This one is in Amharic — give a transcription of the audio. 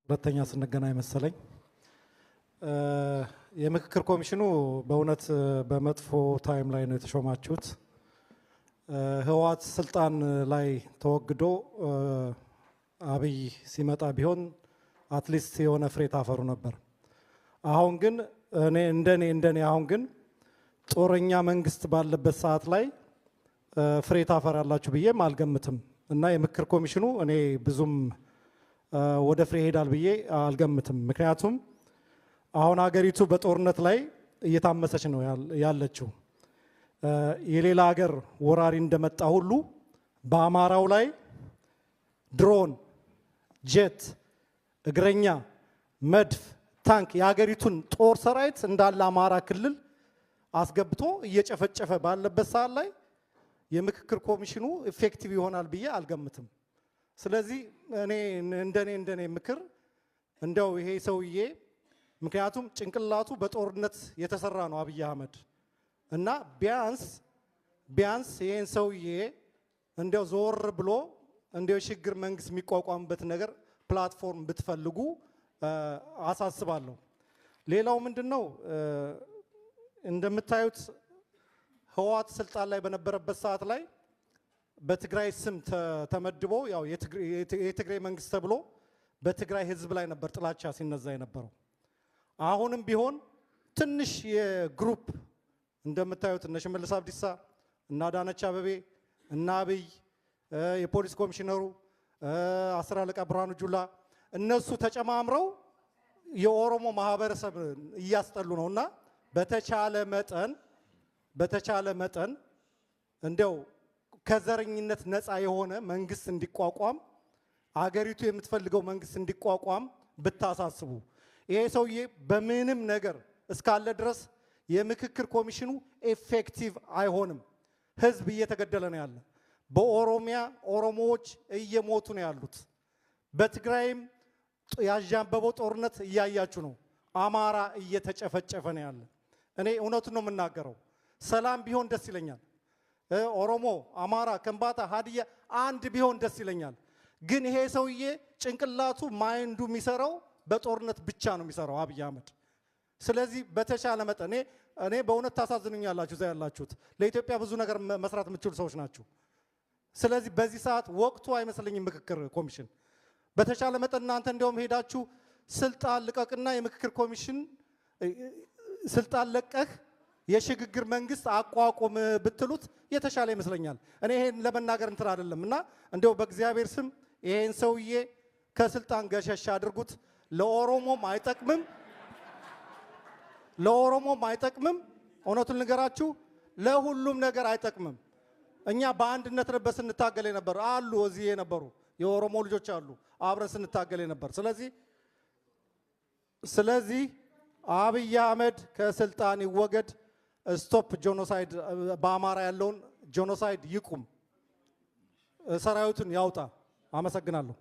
ሁለተኛ ስንገናኝ መሰለኝ። የምክክር ኮሚሽኑ በእውነት በመጥፎ time ላይ ነው የተሾማችሁት። ህወሓት ስልጣን ላይ ተወግዶ አብይ ሲመጣ ቢሆን at least የሆነ ፍሬ ታፈሩ ነበር። አሁን ግን እኔ እንደኔ አሁን ግን ጦረኛ መንግስት ባለበት ሰዓት ላይ ፍሬ ታፈራላችሁ ብዬም አልገምትም እና የምክክር ኮሚሽኑ እኔ ብዙም ወደ ፍሬ ይሄዳል ብዬ አልገምትም። ምክንያቱም አሁን ሀገሪቱ በጦርነት ላይ እየታመሰች ነው ያለችው። የሌላ ሀገር ወራሪ እንደመጣ ሁሉ በአማራው ላይ ድሮን፣ ጀት፣ እግረኛ፣ መድፍ፣ ታንክ፣ የሀገሪቱን ጦር ሰራዊት እንዳለ አማራ ክልል አስገብቶ እየጨፈጨፈ ባለበት ሰዓት ላይ የምክክር ኮሚሽኑ effective ይሆናል ብዬ አልገምትም። ስለዚህ እኔ እንደኔ ምክር እንደው ይሄ ሰውዬ፣ ምክንያቱም ጭንቅላቱ በጦርነት የተሰራ ነው አብይ አህመድ፣ እና ቢያንስ ቢያንስ ይሄን ሰውዬ እንዲያው ዞር ብሎ እንዲያው የሽግግር መንግስት የሚቋቋምበት ነገር platform ብትፈልጉ አሳስባለሁ። ሌላው ምንድን ነው? እንደምታዩት ህወሓት ስልጣን ላይ በነበረበት ሰዓት ላይ በትግራይ ስም ተመድቦ ያው የትግራይ መንግስት ተብሎ በትግራይ ህዝብ ላይ ነበር ጥላቻ ሲነዛ የነበረው። አሁንም ቢሆን ትንሽ የ group እንደምታዩት እነ ሽመልስ አብዲሳ እና አዳነች አቤቤ እና አብይ፣ የፖሊስ ኮሚሽነሩ፣ አስር አለቃ ብርሃኑ ጁላ፣ እነሱ ተጨማምረው የኦሮሞ ማህበረሰብ እያስጠሉ ነው እና በተቻለ መጠን እንደው ከዘረኝነት ነፃ የሆነ መንግስት እንዲቋቋም፣ አገሪቱ የምትፈልገው መንግስት እንዲቋቋም ብታሳስቡ። ይሄ ሰውዬ በምንም ነገር እስካለ ድረስ የምክክር ኮሚሽኑ effective አይሆንም። ህዝብ እየተገደለ ነው ያለ። በኦሮሚያ ኦሮሞዎች እየሞቱ ነው ያሉት። በትግራይም ያዣበበው ጦርነት እያያችሁ ነው። አማራ እየተጨፈጨፈ ነው ያለ። እኔ እውነቱን ነው የምናገረው። ሰላም ቢሆን ደስ ይለኛል። ኦሮሞ፣ አማራ፣ ከምባታ፣ ሀዲያ አንድ ቢሆን ደስ ይለኛል። ግን ይሄ ሰውዬ ጭንቅላቱ mind ኡ የሚሰራው በጦርነት ብቻ ነው የሚሰራው አብይ አህመድ። ስለዚህ በተቻለ መጠን እኔ በእውነት ታሳዝኑኛላችሁ። እዛ ያላችሁት ለኢትዮጵያ ብዙ ነገር መስራት የምትችሉ ሰዎች ናችሁ። ስለዚህ በዚህ ሰዓት ወቅቱ አይመስለኝም ምክክር ኮሚሽን። በተቻለ መጠን እናንተ እንዲያውም ሄዳችሁ ስልጣን ልቀቅና የምክክር ኮሚሽን ስልጣን ለቀህ የሽግግር መንግስት አቋቁም ብትሉት የተሻለ ይመስለኛል። እኔ ይሄን ለመናገር እንትን አይደለም እና እንዲያው በእግዚአብሔር ስም ይሄን ሰውዬ ከስልጣን ገሸሽ አድርጉት። ለኦሮሞም አይጠቅምም፣ ለኦሮሞም አይጠቅምም። እውነቱን ልንገራችሁ፣ ለሁሉም ነገር አይጠቅምም። እኛ በአንድነት ነበር ስንታገል የነበር፣ አሉ እዚህ የነበሩ የኦሮሞ ልጆች አሉ፣ አብረን ስንታገል የነበር። ስለዚህ አብይ አህመድ ከስልጣን ይወገድ። Stop genocide፣ በአማራ ያለውን genocide ይቁም፣ ሰራዊቱን ያውጣ። አመሰግናለሁ።